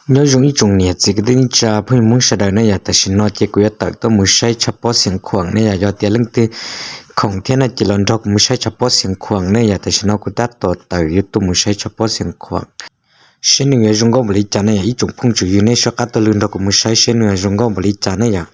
Nyob zoo ib tsoom niam txiv kwv tij neej tsa phooj ywg Hmoob sawv daws ne yom, tam sim no ces kuv yuav tawm tuaj mus saib tshav pob Xiav Khuam ne yom. Yog tias leej twg khoom thiab no ces los nrog kuv mus saib tshav pob Xiav Khuam ne yom. Tam sim no kuv tab tom tawm yuav tuaj mus saib tshav pob Xiav Khuam, seb nws yuav zoo nkauj npaum li cas ne yom. Ib tsoom phooj tsoom ywg nej soj qab tuaj lwg nrog kuv mus saib seb nws yuav zoo nkauj npaum li cas ne yom.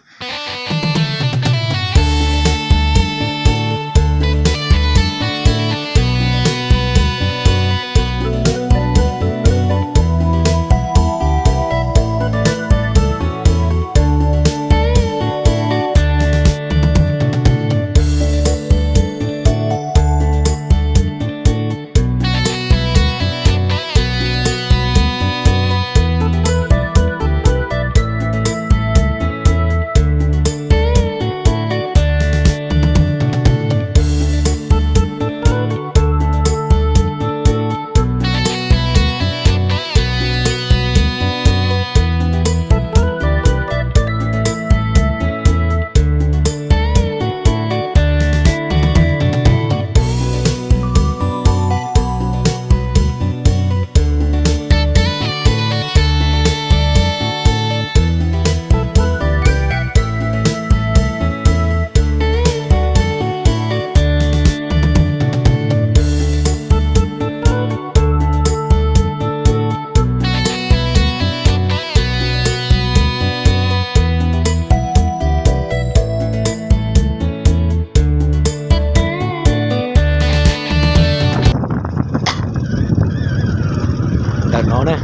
Ntawm no ne,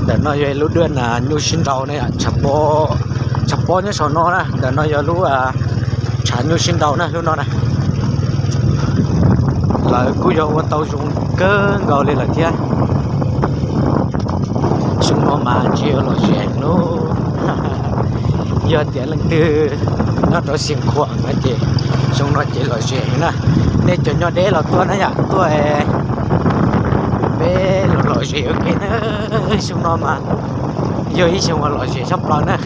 ntawm no yog lub dua nyuj sib nraus ne, tshav pob nyob saum no na, ntawm no yog lub tshav nyuj sib nraus na, lub no na. Lawv kuj yog ua tau zoo kawg nkaus li lawm thiab. Xyoo no mas tsis yuav lom zem lub. Yog tias leej twg nyob rau Xiav Khuam no ces xyoo no ces lom zem na. Nej cov nyob deb los tuaj na yom, tuaj peb los lom zem ua ke na. Xyoo no mas yog ib xyoo uas lom zem tshaj plaws na.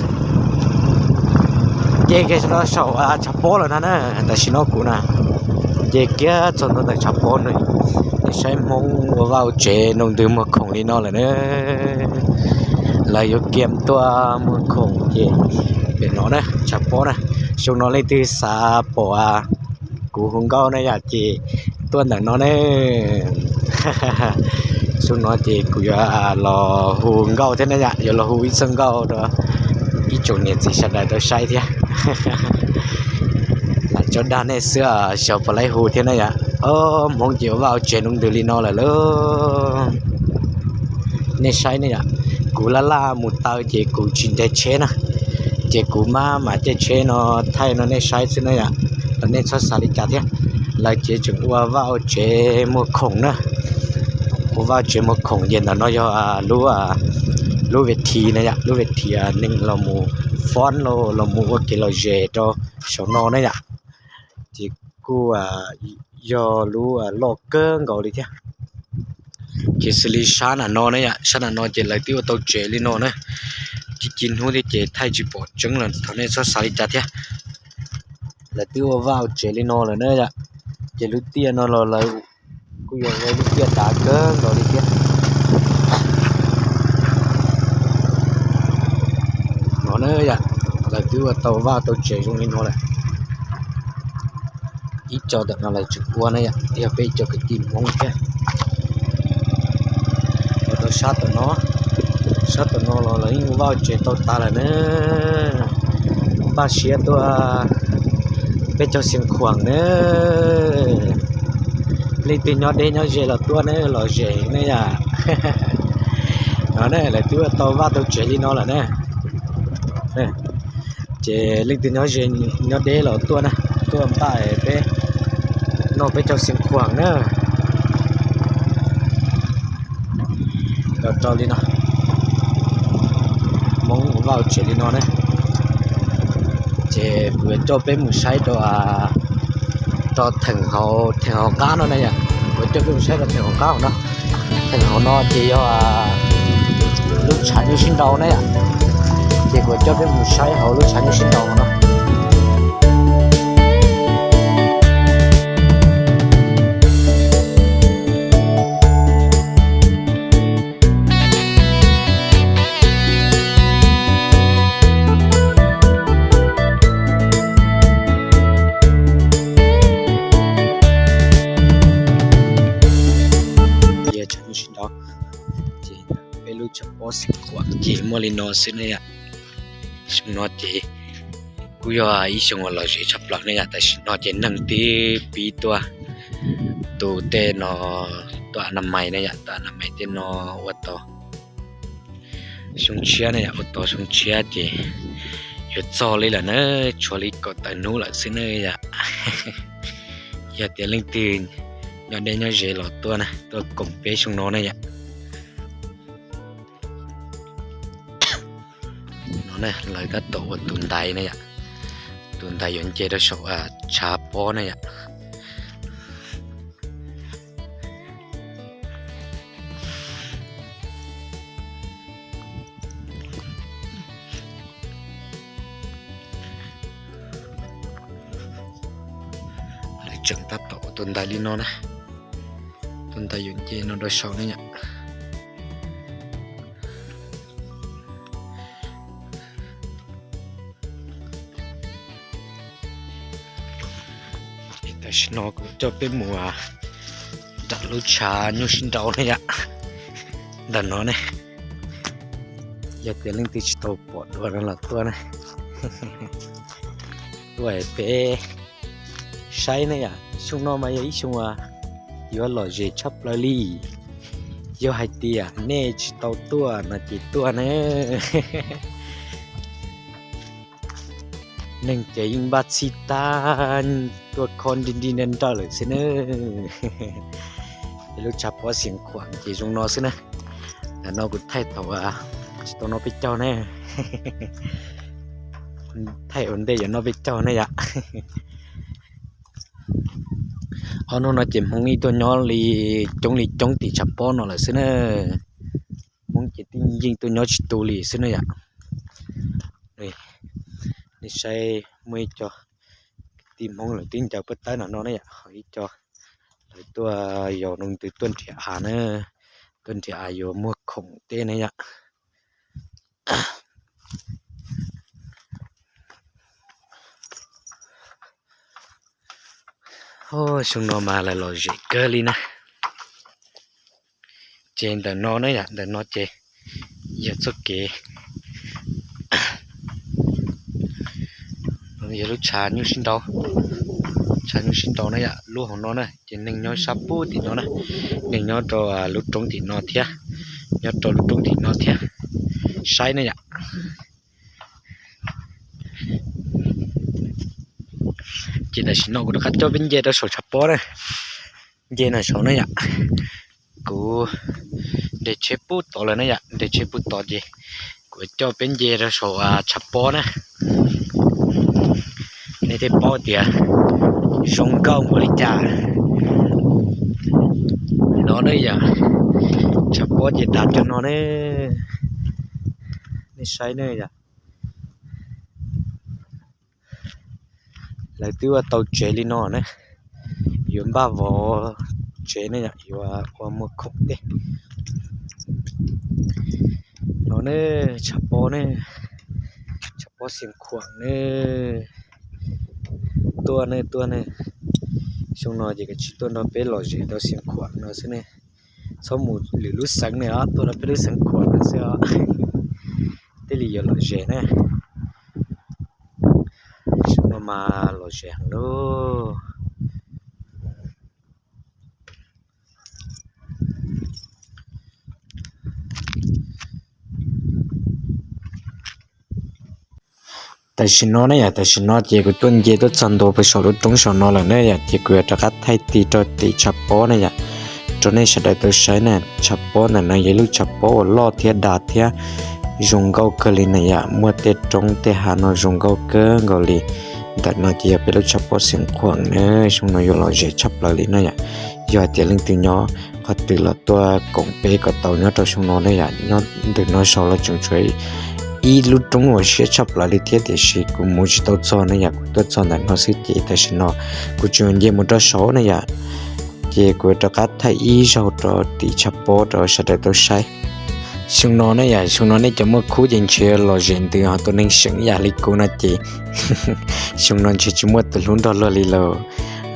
Ces kiag rau saum tshav pob lawm no na, tam sim no kuv na, ces kiag txog ntua ntawm tshav pob no, saib Hmoob ua vaj ua tsev nroo ntws muag khoom li no lawm na. Lawv yuav kiag tuaj muag khoom ces pem no na, tshav pob na. Xyoo no leej twg xav pom kuv hu nkauj na yom ces tuaj ntawm no ne. Xyoo no ces kuv yuav los hu nkauj thiab na yom, yuav los hu ib txoj nkauj rau ib tsoom niam txiv sawv daws tau saib thiab. Lam tso dag nej xwb, xyov puas laib hu thiab na yom. Hmoob ces ua vaj ua tsev nroo ntws li no lawm lauj. Nej saib ne yom, kuv laj laj mus taw ces kuv tsis ncaig tsheb na, ces kuv mam mam caij tsheb no thaij no nej saib xwb na yom, los nej txhob xav li cas thiab. Lawv ces tseem ua vaj ua tsev muag khoom na, ua vaj ua tsev muag khoom ces ntawm no yog lub, lub ves thi na yom, lub ves thi neeg los mus fob los los mus ua kev lom zem rau saum no na yom. Ces kuj yog lub loj kawg nkaus li thiab. Ces xws li sab nram no na yom, sab nram no ces lawv twb ua tau tsev li no na. Ci ci hnub thiab ces thaij tsis pom tseeb los thov nej txhob xav li cas thiab. Lawv twb ua vaj ua tsev li no lawm na yom. Ces lub tiaj no los lawv kuj yog lub tiaj dav kawg nkaus li thiab. No na yom, lawv twb ua tau vaj tau tsev zoo li no lawm. Ib co ntawm no lawv tseem ua na yom, yog peb ib co kwv tij Hmoob thiab. Ua tau sab tom no, sab tom no los lawv yeej ua vaj tsev tau tas lawm na. Npaj siab tuaj peb caug Xeev Khuam na. Leej twg nyob deb nyob ze los tuaj na, lom zem na yom. No na, lawv twb ua tau vaj tau tsev li no lawm na. Ces leej twg nyob ze nyob deb los tuaj na, tuaj npaj peb noj peb caug Xeev Khuam na. Rau rau li no, Hmoob ua vaj ua tsev li no na. Ces kuv yuav coj peb mus saib rau, rau theem hauv, theem hauv qab no na yom. Kuv yuav coj peb mus saib rau theem hauv qab no. Theem hauv no ces yog lub tshav nyuj sib nraus na yom. Ces kuv yuav coj peb mus saib hauv lub tshav nyuj sib nraus no. Tshav pob Xeev Khuam ces muaj li no xwb ne yom. Xyoo no ces kuj yog ib xyoo uas lom zem tshaj plaws ne yom. Tam sim no ces neeg twb pib tuaj tu tej no, tuaj a na mais ne yom, tuaj a na mais tej no ua tau xyoo tshiab ne yom, ua tau xyoo tshiab ces yuav txog li lawm na, tshuav li kaum tawm hnub lawm xwb ne yom. Yog tias leej twg nyob deb nyob ze los tuaj na, tuaj koom peb xyoo no ne yom. No ne, lawv tab tom ua tus ntaiv ne yom, tus ntaiv yuav nce rau saum tshav pob ne yom. Lawv tseem tab tom ua tus ntaiv li no na, tus ntaiv yuav nce no rau saum ne yom. Tam sim no kuv coj peb mus nram lub tshav nyuj sib nraus ne yom, ntawm no ne. Yog tias leej twg tsis tau pom dua no los tuaj na, tuaj peb saib ne yom. Xyoo no mas yog ib xyoo uas yuav lom zem tshaj plaws li. Yog hais tias nej tsis tau tuaj no ces tuaj na. Neeg ces yeej npaj txhij tag, tuaj kho nri nri nra nrawm lawm xwb na. Lub tshav pob Xeev Khuam ces zoo no xwb na. Ntawm no kuv thaij thaum tsis tau noj peb caug ne, thaij ua ntej yuav noj peb caug ne yom. Ob hnub no ces Hmoob yeej tuaj nyob li coob li coob tim tshav pob no lawm xwb na. Hmoob ces yeej tuaj nyob tsis tu li xwb na yom. Nej saib muaj ib co kwv tij Hmoob lawv twb ncaws pob tawb no no ne yom, ho ib co lawv tuaj yos rau ntawd tuaj nrhiav av na, tuaj nrhiav av yuav muag khoom tej ne yom. Xyoo no mas lawv lom zem kawg li na. Ces ntawm no ne yom, ntawm no ces yog txoj kev, yog lub tshav nyuj sib nraus, tshav nyuj sib nraus na yom. Lub hauv no na ces neeg nyob sab pub tim no na, neeg nyob rau lub roob tim no thiab, nyob rau lub roob tim no thiab, saib ne yom. Ces tam sim no kuv rov qab coj peb nce rau saum tshav pob na, nce no saum na yom. Kuv nres tsheb pub tod lawm na yom, nres tsheb pub tod ces kuv coj peb nce rau saum tshav pob na. Nej thiaj paub tias zoo nkauj npaum li cas. No ne yom, tshav pob ces dav cov no ne, nej saib ne yom. Lawv twb ua tau tsev li no ne, yuav npaj vov tsev ne yom, yuav ua muag khoom tej. No ne, tshav pob ne, tshav pob Xeev Khuam ne, tuaj ne, tuaj ne. Xyoo no ces kav tsij tuaj nrog peb lom zem rau Xeev Khuam no xwb ne, txhob mus lwm lub xeev ne os, tuaj rau peb lub Xeev Khuam no xwb os, thiaj li yuav lom zem na. Xyoo no mas lom zem heev lauj. Tam sim no ne yom, tam sim no ces kuv tuaj nce tuaj txog ntua puag saum lub roob saum no lawm ne yom, ces kuv yuav rov qab thaij tig rau tim tshav pob ne yom, rau nej sawv daws tau saib na. Tshav pob ntawm no yog ib lub tshav pob uas loj thiab dav thiab zoo nkauj kawg li na yom, muaj tej roob tej hav no zoo nkauj kawg nkaus li. Ntawm no ces yog peb lub tshav pob Xeev Khuam na, xyoo no yuav lom zem tshaj plaws li na yom. Yog hais tias leej twg nyob qhov twg los tuaj koom peb kom tau nyob rau xyoo no ne yom, nyob ntawm no saud los tseem tshuav ib lub roob uas siab tshaj plaws li thiab, tiam sis kuv mus tsis tau txog ne yom, kuv tuaj txog ntawm no xwb ces tam sim no kuv tseem nce mus rau saud ne yom, ces kuv rov qab thaij ib zaug rau tim tshav pob rau sawv daws tau saib. Xyoo no ne yom, xyoo no nej cov muaj khub ces ntshe lom zem ntws, ho tus neeg seem yam li kuv no ces xyoo no ntshe tsis muaj tus hlub nrog luag li lauj.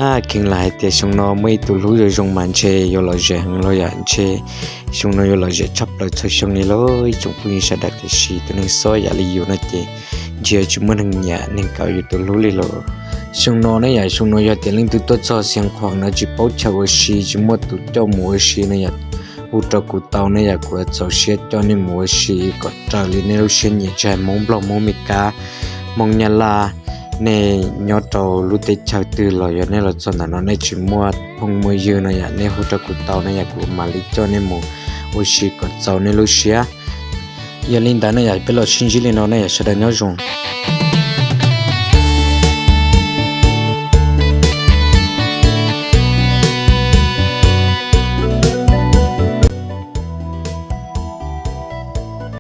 Kheev lam hais tias xyoo no muaj ib tug hlub zoo zoo mas ntshe yuav lom zem heev los yom, ntshe xyoo no yuav lom zem tshaj plaws txhua xyoo li lauj ib tsoom phooj ywg sawv daws. Tiam sis tus neeg xob yam li yus no ces ntsia tsis muaj neeg nyiam neeg kam yus tus hlub li lawm. Xyoo no ne yom, xyoo no yog tias leej twg tuaj txog Xeev Khuam no tsis paub chaw ua si, tsis muaj tus coj mus ua si no yom, hu rau kuv tau ne yom, kuv yuav txaus siab coj nej mus ua si kom raws li nej lub siab nyiam, tsis hais Hmoob Nplog, Hmoob Meskas, Hmoob Nyab Laj, nej nyob rau lub teb chaws twg los yog nej los txog ntawm no nej tsis muaj phooj muaj ywg no yom, nej hu rau kuv tau ne yom, kuv mam li coj nej mus ua si kom txaus nej lub siab. Yog li ntawd ne yom, peb los sib ntsib li no ne yom, sawv daws nyob zoo.